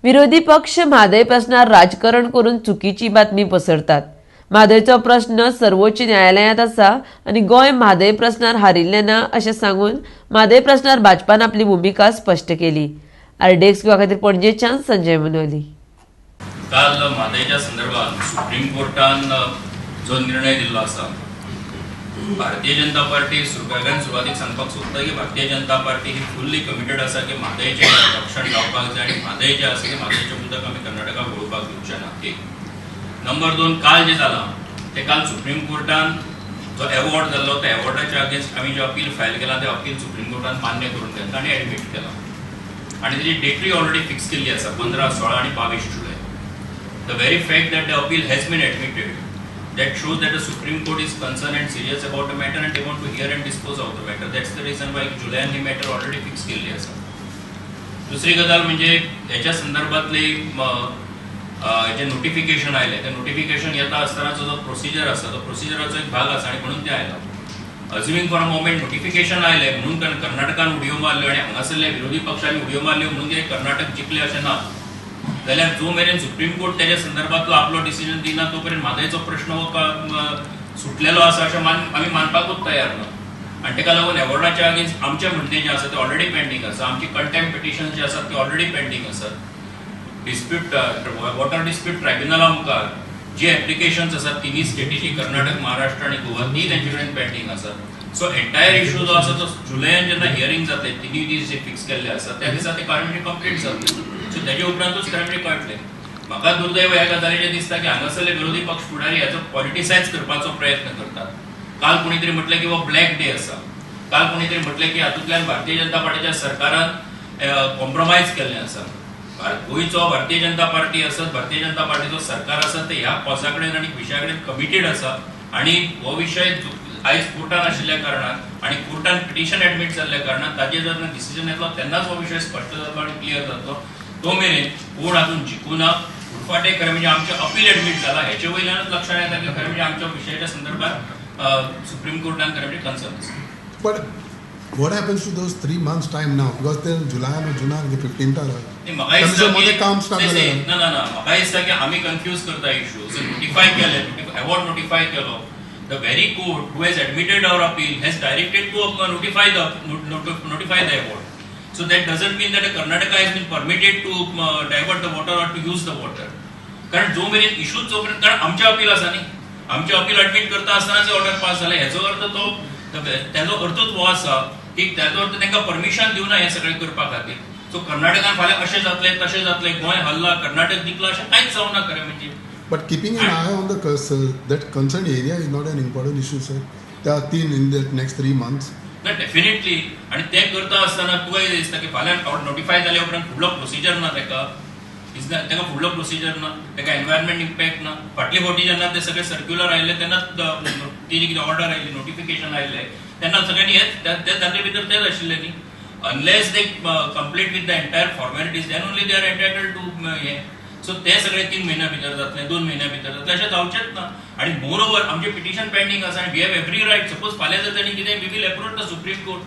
विरोधी पक्ष म्हादय प्रश्नार राजकारण करून चुकीची बातमी पसरतात. म्हादयचो प्रश्न सर्वोच्च न्यायालयांत आसा आनी गोंय म्हादय प्रश्नार हारिल्लें ना अशें सांगून म्हादय प्रश्नार भाजपान आपली भुमिका स्पश्ट केली. आरडीएक्स खातीर पणजेच्यान संजय मनोली. काल म्हादयच्या संदर्भात सुप्रीम कोर्टान जो निर्णय दिल्लो आसा, भारतीय जनता पार्टी सुरवातीक सुरवातीक सांगपाक सोदता की भारतीय जनता पार्टी ही फुल्ली कमिटेड आसा की म्हादयचें रक्षण जावपाक जाय आनी म्हादय जें आसा ते म्हादयचें उदक आमी कर्नाटकाक वळोवपाक दिवचे ना. एक. नंबर दोन, काल जें जालां तें काल सुप्रीम कोर्टान जो एवॉर्ड जाल्लो, त्या एवॉर्डाच्या अगेन्स्ट आमी जें अपील फायल केलां, तें अपील सुप्रीम कोर्टान मान्य करून घेतलां आनी एडमीट केलां आनी तेजी डेटूय ऑलरेडी फिक्स केल्ली आसा, 15, 16 आनी 22 जुलय. The very fact that the appeal has been admitted, that shows that the Supreme Court is concerned and serious about the matter and they want to hear and dispose of the matter. That's the reason why जुलयान he matter already fix केल्ली आसा. दुसरी गजाल म्हणजे हेच्या संदर्भातली जे notification आयलें, तें notification येता आसतनाचो जो प्रोसिजर आसा, तो प्रोसिजराचो एक भाग आसा आनी म्हणून तें आयला. अज्युमींग फॉर अ मोमेंट नोटिफिकेशन आयलें म्हणून कर्नाटकान उडयो मारल्यो आनी हांगासरल्या विरोधी पक्षांनी उडयो मारल्यो म्हणून कितें कर्नाटक जिखलें अशें ना जाल्यार, जो मेरेन सुप्रीम कोर्ट तेच्या संदर्भातलो आपलो डिसिजन दिना, तो पर्यंत म्हादयचो प्रश्न हो सुटलेलो आसा अशें आमी मानपाकूच तयार ना. आनी ताका लागून एवॉर्डाच्या अगेन्स्ट आमचें म्हणणें जें आसा तें ऑलरेडी पेंडींग आसा. आमची कंटेम्प्ट पिटिशन जी आसात ती ऑलरेडी पेंडींग आसात. डिस्प्यूट वॉटर डिस्प्यूट ट्रायब्युनला मुखार जी एप्लिकेशन्स आसात तिनूय स्टेटीची, कर्नाटक, महाराष्ट्र आनी गोवा, ती तेंचे कडेन पेंडींग आसात. सो एंटायर इशू जो आसा तो जुलयान जेन्ना हियरींग जातलें, तिनूय दीस जे फिक्स केल्ले आसा, त्या दिसा ते खरें म्हणजे कंप्लीट जातलें. सो तेजे उपरांतूच खरें म्हणजे कळटलें. म्हाका दुर्दैव ह्या गजालीचें दिसता की हांगासरले विरोधी पक्ष फुडारी हाचो पॉलिटिसायज करपाचो प्रयत्न करतात. काल कोणी तरी म्हटलें की हो ब्लॅक डे आसा. काल कोणी तरी म्हटलें की हातूंतल्यान भारतीय जनता पार्टीच्या सरकारान कॉम्प्रोमायज केल्लें आसा. गोंयचो भारतीय जनता पार्टी आसत, भारतीय जनता पार्टीचो सरकार आसत, ते ह्या कॉजा कडेन आनी विशया कडेन कमिटेड आसा आनी हो विशय आयज कोर्टान आशिल्ल्या कारणान आनी कोर्टान पिटिशन एडमीट जाल्ल्या कारणान ताजेर जेन्ना डिसिजन येतलो तेन्नाच हो विशय स्पश्ट जातलो आनी क्लियर जातलो. तो मेरेन कोण अजून जिखूना. उरफाटे खरें म्हणजे आमचें अपील एडमीट जाला हेचे वयल्यानच लक्षात येता की खरें म्हणजे आमच्या विशयाच्या संदर्भात सुप्रीम कोर्टान खरें म्हणजे कन्सर्न आसा. But what happens to those 3 months time now? Because then July or June, the 15th are. नाही, म्हाका दिसता मध्ये की काम start नाही, जालें. नाही, ना ना ना, म्हाका दिसता की आमी कन्फ्यूज करता इशू. सो नोटिफाय केले, अवॉर्ड नोटिफाय केलो. The very court who has admitted our appeal has directed to notify the award. So that doesn't mean that Karnataka has been permitted to divert the water or to use the water. कारण जो मेरेन इशूच जोपर्यंत, कारण आमचें appeal आसा न्ही, आमचें appeal admit करता आसतना ऑर्डर पास जाला, हेचो अर्थ तो तेजो अर्थूच हो आसा की तेजो अर्थ तांकां परमिशन दिवना हें सगळें करपा खातीर. सो कर्नाटकान फाल्यां अशें जातलें, तशें जातलें, गोंय हल्ला, कर्नाटक जिखला, अशें कांयच जावना खरें म्हणजे. But keeping an eye on the that concerned area is not an important issue, sir. There are three in the next 3 months. ना, डेफिनेटली. आणि तें करता आसतना तुका कितें दिसता की फाल्यां नोटिफाय जाल्या उपरांत फुडलो प्रोसिजर ना ताका, is ना ताका फुडलो प्रोसिजर ना ताका, एनवायरमेंट इम्पॅक्ट ना. फाटले फावटी जेन्ना ते सगळे सर्क्युलर आयिल्ले तेन्ना, ती जी कितें ऑर्डर आयली, नोटिफिकेशन आयिल्लें, तेन्ना सगळ्यांनी हेच ताचे भितर तेच आशिल्लें न्ही. Unless they complete with the entire formalities, then only they are entitled to हें. सो ते सगळे 3 म्हयन्या भितर जातले, 2 म्हयन्या भितर जातले अशें जावचेंच ना. आणि मोर ओवर आमचें पिटिशन पेंडींग आसा आनी we have every right. Suppose फाल्यां जर तांणी कितें, we will approach the Supreme Court.